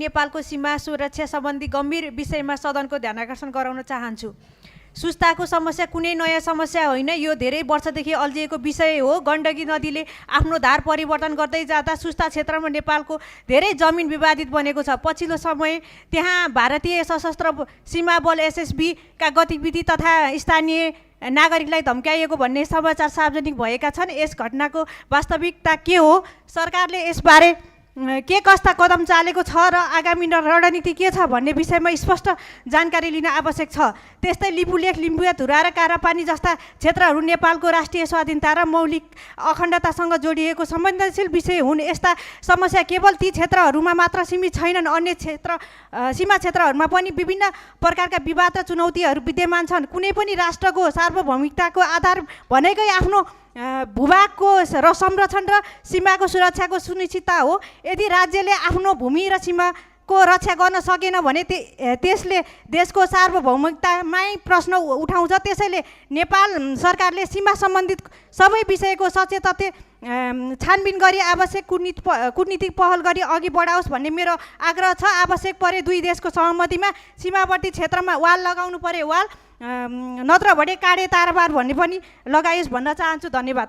नेपालको सीमा सुरक्षा सम्बन्धी गम्भीर विषयमा सदनको ध्यान आकर्षण गराउन चाहन्छु। सुस्ताको समस्या कुनै नयाँ समस्या होइन, यो धेरै वर्षदेखि अल्झिएको विषय हो। गण्डकी नदीले आफ्नो धार परिवर्तन गर्दै जाँदा सुस्ता क्षेत्रमा नेपालको धेरै जमिन विवादित बनेको छ। पछिल्लो समय त्यहाँ भारतीय सशस्त्र सीमा बल एसएसबी का गतिविधि तथा स्थानीय नागरिकलाई धम्काइएको भन्ने समाचार सार्वजनिक भएका छन्। यस घटनाको वास्तविकता के हो, सरकारले यसबारे के कस्ता कदम चालेको छ र आगामी रणनीति के छ भन्ने विषयमा स्पष्ट जानकारी लिन आवश्यक छ। त्यस्तै लिपुलेख, लिम्बुवा, धुरा र कारापानी जस्ता क्षेत्रहरू नेपालको राष्ट्रिय स्वाधीनता र मौलिक अखण्डतासँग जोडिएको संवेदनशील विषय हुन्। यस्ता समस्या केवल ती क्षेत्रहरूमा मात्र सीमित छैनन्, अन्य सीमा क्षेत्रहरूमा पनि विभिन्न प्रकारका विवाद र चुनौतीहरू विद्यमान छन्। कुनै पनि राष्ट्रको सार्वभौमिकताको आधार भनेकै आफ्नो भूभागको संरक्षण र सीमाको सुरक्षाको सुनिश्चितता हो। यदि राज्यले आफ्नो भूमि र सीमाको रक्षा गर्न सकेन भने त्यसले देशको सार्वभौमिकतामै प्रश्न उठाउँछ। त्यसैले नेपाल सरकारले सीमा सम्बन्धित सबै विषयको सचेत तथ्य छानबिन गरी आवश्यक कूटनीतिक पहल गरी अघि बढाओस् भन्ने मेरो आग्रह छ। आवश्यक परे दुई देशको सहमतिमा सीमावर्ती क्षेत्रमा वाल लगाउनु परे वाल, नत्र भने काडे तारबार भन्ने पनि लगाइयोस् भन्न चाहन्छु। धन्यवाद।